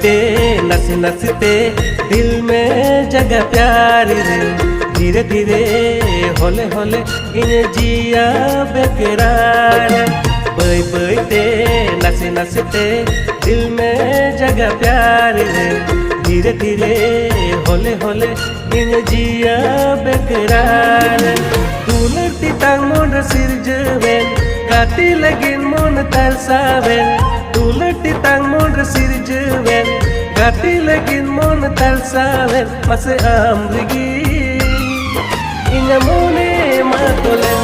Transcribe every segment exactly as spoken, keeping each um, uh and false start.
ते नसे नसे ते दिल में जगह प्यार रे, धीरे धीरे हौले हौले इन जिया बेकरार। बय बय ते नसे नसे ते दिल में जगह प्यार रे, धीरे धीरे हौले हौले इन जिया बेकरार। तुलटी तांग मोन सिरजवेन, गाती लगिन मोन तरसावेन। तुलटी तांग मोन सिरजवेन, गाती लगिन मोन तरसावेन। मसे आम रिगी ᱤᱧᱟᱹᱜ ᱢᱚᱱᱮ ᱢᱟ ᱛᱚᱞᱮ᱾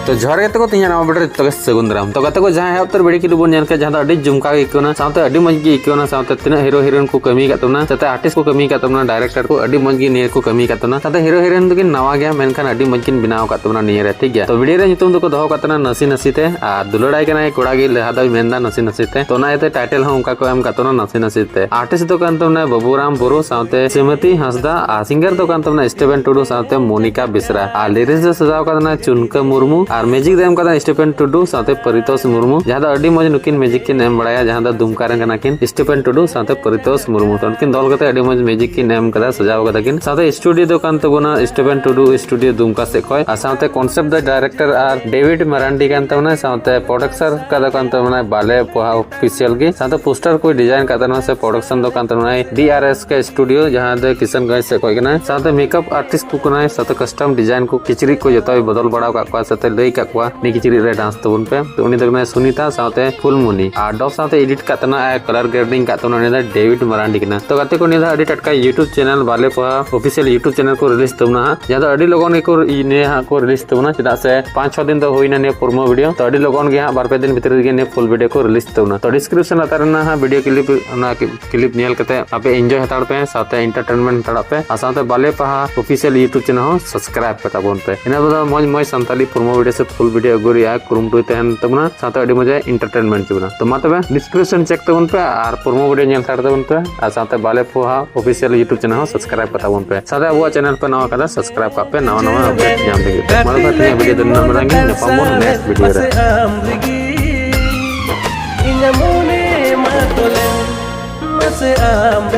ᱛᱚ ᱡᱚᱦᱟᱨ ᱜᱮ ᱛᱟᱠᱚ, ᱛᱮᱦᱮᱧᱟᱜ ᱱᱟᱣᱟ video ᱨᱮ ᱡᱚᱛᱚ ᱜᱮ ᱥᱟᱹᱜᱩᱱ ᱫᱟᱨᱟᱢ᱾ ᱛᱚ ᱜᱟᱛᱮ ᱠᱚ, ᱡᱟᱦᱟᱸ ᱮᱦᱚᱵ ᱩᱛᱟᱹᱨ video clip ᱵᱚᱱ ᱧᱮᱞ ᱠᱮᱫ, ᱡᱟᱦᱟᱸ ᱫᱚ ᱟᱹᱰᱤ ᱡᱚᱢᱠᱟᱣ ᱜᱮ ᱟᱹᱭᱠᱟᱹᱣ ᱮᱱᱟ, ᱥᱟᱶᱛᱮ ᱟᱹᱰᱤ ᱢᱚᱡᱽ ᱜᱮ ᱟᱹᱭᱠᱟᱹᱣ ᱮᱱᱟ, ᱥᱟᱶᱛᱮ ᱛᱤᱱᱟᱹᱜ hero heroine ᱠᱚ ᱠᱟᱹᱢᱤ ᱟᱠᱟᱫ ᱛᱟᱵᱚᱱᱟ, ᱥᱟᱶᱛᱮ artist ᱠᱚ ᱠᱟᱹᱢᱤ ᱟᱠᱟᱫ ᱛᱟᱵᱚᱱᱟ, director ᱠᱚ ᱟᱹᱰᱤ ᱢᱚᱡᱽ ᱜᱮ ᱱᱤᱭᱟᱹ ᱠᱚ ᱠᱟᱹᱢᱤ ᱟᱠᱟᱫ ᱛᱟᱵᱚᱱᱟ, ᱥᱟᱶᱛᱮ hero heroine ᱫᱚᱠᱤᱱ ᱱᱟᱣᱟ ᱜᱮᱭᱟ, ᱢᱮᱱᱠᱷᱟᱱ ᱟᱹᱰᱤ ᱢᱚᱡᱽ ᱠᱤᱱ ᱵᱮᱱᱟᱣ ᱟᱠᱟᱫ ᱛᱟᱵᱚᱱᱟ ᱱᱤᱭᱟᱹ ᱨᱮ, ᱴᱷᱤᱠ ᱜᱮᱭᱟ᱾ ᱛᱚ video ᱨᱮ ᱧᱩᱛᱩᱢ ᱫᱚᱠᱚ ᱫᱚᱦᱚ ᱟᱠᱟᱫ ᱛᱟᱦᱮᱱᱟ ᱱᱟᱥᱮ ᱱᱟᱥᱮ ᱛᱮ, ᱟᱨ ᱫᱩᱞᱟᱹᱲᱟᱭ ᱠᱟᱱᱟᱭ ᱠᱚᱲᱟ ᱜᱮ, ᱞᱟᱦᱟ ᱫᱚᱭ ᱢᱮᱱᱫᱟ ᱱᱟᱥᱮ ᱱᱟᱥᱮ ᱛᱮ, ᱛᱚ ᱚᱱᱟ ᱤᱭᱟᱹᱛᱮ title ᱦᱚᱸ ᱚᱱᱠᱟ ᱠᱚ ᱮᱢ ᱟᱠᱟᱫ ᱛᱟᱵᱚᱱᱟ ᱱᱟᱥᱮ ᱱᱟᱥᱮ ᱛᱮ᱾ Artist ᱫᱚ ᱠᱟᱱ ᱛᱟᱵᱚᱱᱟ ᱵᱟᱹᱵᱩᱨᱟᱢ ᱵᱳᱨᱳ ᱥᱟᱶᱛᱮ ᱥᱨᱤᱢᱚᱛᱤ ᱦᱟᱸᱥᱫᱟ, ᱟᱨ singer ᱫᱚ ᱠᱟᱱ ᱛᱟᱵᱚᱱᱟ ᱥᱴᱤᱯᱷᱮᱱ ᱴᱩᱰᱩ ᱥᱟᱶᱛᱮ ᱢᱳᱱᱤᱠᱟ ᱵᱮᱥᱨᱟ, ᱟᱨ lyrics ᱫᱚ ᱥᱟᱡᱟᱣ ᱟᱠᱟᱫ ᱛᱟᱵᱚᱱᱟ ᱪᱩᱱᱠᱟᱹ ᱢᱩᱨᱢᱩ, ᱟᱨ music ᱫᱚ ᱮᱢ ᱟᱠᱟᱫᱟ ᱥᱴᱤᱯᱷᱮᱱ ᱴᱩᱰᱩ ᱥᱟᱶᱛᱮ ᱯᱟᱨᱤᱛᱳᱥ ᱢᱩᱨᱢᱩ, ᱡᱟᱦᱟᱸ ᱫᱚ ᱟᱹᱰᱤ ᱢᱚᱡᱽ ᱱᱩᱠᱤᱱ music ᱠᱤᱱ ᱮᱢ ᱵᱟᱲᱟᱭᱟ, ᱡᱟᱦᱟᱸ ᱫᱚ ᱫᱩᱢᱠᱟ ᱨᱮᱱ ᱠᱟᱱᱟ ᱠᱤᱱ ᱥᱴᱤᱯᱷᱮᱱ ᱴᱩᱰᱩ ᱥᱟᱶᱛᱮ ᱯᱟᱨᱤᱛᱳᱥ ᱢᱩᱨᱢᱩ᱾ ᱛᱚ ᱩᱱᱠᱤᱱ ᱫᱚᱞ ᱠᱟᱛᱮ ᱟᱹᱰᱤ ᱢᱚᱡᱽ music ᱠᱤᱱ ᱮᱢ ᱟᱠᱟᱫᱟ, ᱥᱟᱡᱟᱣ ᱟᱠᱟᱫᱟ ᱠᱤᱱ᱾ ᱥᱟᱶᱛᱮ studio ᱫᱚ ᱠᱟᱱ ᱛᱟᱵᱚᱱᱟ ᱥᱴᱤᱯᱷᱮᱱ ᱴᱩᱰᱩ studio ᱫᱩᱢᱠᱟ ᱥᱮᱫ ᱠᱷᱚᱱ, ᱟᱨ ᱥᱟᱶᱛᱮ concept ᱫᱚ director ᱟᱨ ᱰᱮᱵᱷᱤᱰ ᱢᱟᱨᱟᱱᱰᱤ ᱠᱟᱱ ᱛᱟᱵᱚᱱᱟ, ᱥᱟᱶᱛᱮ producer ᱠᱟᱫᱟ ᱠᱟᱱ ᱛᱟᱵᱚᱱᱟ ᱵᱟᱞᱮ ᱯᱚᱦᱟ official ᱜᱮ, ᱥᱟᱶᱛᱮ poster ᱠᱚ design ᱠᱟᱫ ᱛᱟᱵᱚᱱᱟ ᱥᱮ production ᱫᱚ ᱠᱟᱱ ᱛᱟᱵᱚᱱᱟ ᱰᱤ ᱟᱨ ᱮᱥ ᱠᱮ studio, ᱡᱟᱦᱟᱸ ᱫᱚ ᱠᱤᱥᱟᱱᱜᱚᱸᱡᱽ ᱥᱮᱫ ᱠᱷᱚᱱ ᱠᱟᱱᱟ᱾ ᱥᱟᱶᱛᱮ makeup artist ᱠᱚ ᱠᱟᱱᱟᱭ, ᱥᱟᱶᱛᱮ custom design ᱠᱚ, ᱠᱤᱪᱨᱤᱡ ᱠᱚ ᱡᱚᱛᱚᱭ ᱵᱚᱫᱚᱞ ᱵᱟᱲᱟ ᱟᱠᱟᱫ ᱠᱚᱣᱟ, ᱥᱟᱶᱛᱮ ᱞᱟᱹᱭ ᱟᱠᱟᱫ ᱠᱚᱣᱟ ᱱᱤᱭᱟᱹ ᱠᱤᱪᱨᱤᱡ ᱨᱮ dance ᱛᱟᱵᱚᱱ ᱯᱮ᱾ ᱛᱚ ᱩᱱᱤ ᱫᱚ ᱠᱟᱱᱟᱭ ᱥᱩᱱᱤᱛᱟ ᱥᱟᱶᱛᱮ ᱯᱷᱩᱞᱢᱩᱱᱤ, ᱟᱨ dub ᱥᱟᱶᱛᱮ edit ᱠᱟᱜ ᱛᱟᱦᱮᱱᱟ ᱟᱨ color grading ᱠᱟᱜ ᱛᱟᱵᱚᱱᱟ ᱩᱱᱤ ᱫᱚ ᱰᱮᱵᱷᱤᱰ ᱢᱟᱨᱟᱱᱰᱤ ᱠᱟᱱᱟ᱾ ᱛᱚ ᱜᱟᱛᱮ ᱠᱚ, ᱱᱤᱭᱟᱹ ᱫᱚ ᱟᱹᱰᱤ ᱴᱟᱴᱠᱟ YouTube channel ᱵᱟᱞᱮ ᱯᱚᱦᱟ official YouTube channel ᱠᱚ release ᱛᱟᱵᱚᱱᱟ ᱦᱟᱸᱜ, ᱡᱟᱦᱟᱸ ᱫᱚ ᱟᱹᱰᱤ ᱞᱚᱜᱚᱱ ᱜᱮᱠᱚ ᱱᱤᱭᱟᱹ ᱦᱟᱸᱜ ᱠᱚ release ᱛᱟᱵᱚᱱᱟ, ᱪᱮᱫᱟᱜ ᱥᱮ ᱯᱟᱸᱪ ᱪᱷᱚ ᱫᱤᱱ ᱫᱚ ᱦᱩᱭᱱᱟ ᱱᱤᱭᱟᱹ promo video᱾ ᱛᱚ ᱟᱹᱰᱤ ᱞᱚᱜᱚᱱ ᱜᱮ ᱦᱟᱸᱜ ᱵᱟᱨ ᱯᱮ ᱫᱤᱱ ᱵᱷᱤᱛᱨᱤ ᱨᱮᱜᱮ ᱱᱤᱭᱟᱹ full video ᱠᱚ release ᱛᱟᱵᱚᱱᱟ᱾ ᱛᱚ description ᱞᱟᱛᱟᱨ ᱨᱮᱱᱟᱜ ᱦᱟᱸᱜ video clip, ᱚᱱᱟ clip ᱧᱮᱞ ᱠᱟᱛᱮ ᱟᱯᱮ enjoy ᱦᱟᱛᱟᱲ ᱯᱮ, ᱥᱟᱶᱛᱮ entertainment ᱦᱟᱛᱟᱲ ᱯᱮ, ᱟᱨ ᱥᱟᱶᱛᱮ ᱵᱟᱞᱮ ᱯᱟᱦᱟ official YouTube channel ᱦᱚᱸ subscribe ᱯᱮ ᱛᱟᱵᱚᱱ ᱯᱮ᱾ ᱤᱱᱟᱹ ᱵᱟᱫ ᱢᱚᱡᱽ ᱢᱚᱡᱽ ᱥᱟᱱᱛᱟᱞᱤ promo video ᱥᱮ full video ᱟᱹᱜᱩ ᱨᱮᱭᱟᱜ ᱠᱩᱨᱩᱢᱩᱴᱩᱭ ᱛᱟᱦᱮᱱ ᱛᱟᱵᱚᱱᱟ, ᱥᱟᱶᱛᱮ ᱟᱹᱰᱤ ᱢᱚᱡᱽ entertainment ᱛᱟᱵᱚᱱᱟ᱾ ᱛᱚ ᱢᱟ ᱛᱚᱵᱮ description check ᱛᱟᱵᱚᱱ ᱯᱮ ᱟᱨ promo video ᱧᱮᱞ ᱦᱟᱛᱟᱲ ᱛᱟᱵᱚᱱ ᱯᱮ, ᱟᱨ ᱥᱟᱶᱛᱮ ᱵᱟᱞᱮ ᱯᱚᱦᱟ official YouTube channel ᱦᱚᱸ subscribe ᱯᱮ ᱛᱟᱵᱚᱱ ᱯᱮ, ᱥᱟᱶᱛᱮ ᱟᱵᱚᱣᱟᱜ channel ᱯᱮ ᱱᱟᱣᱟ ᱠᱟᱫᱟ, subscribe ᱠᱟᱜ ᱯᱮ ᱱᱟᱣᱟ ᱱᱟᱣᱟ update ᱧᱟᱢ ᱞᱟᱹᱜᱤᱫ ᱛᱮ᱾ ᱢᱟ ᱛᱚᱵᱮ ᱛᱮᱦᱮᱧᱟᱜ video ᱫᱚ ᱱᱤᱱᱟᱹᱜ ᱢᱟᱨᱟᱝ ᱜᱮ, ᱧᱟᱯᱟᱢ ᱵᱚᱱ next video ᱨᱮ᱾ ᱤᱧᱟᱹᱜ ᱢᱚᱱᱮ ᱢᱟ ᱛᱚᱞᱮ ᱥᱮ ᱟᱢ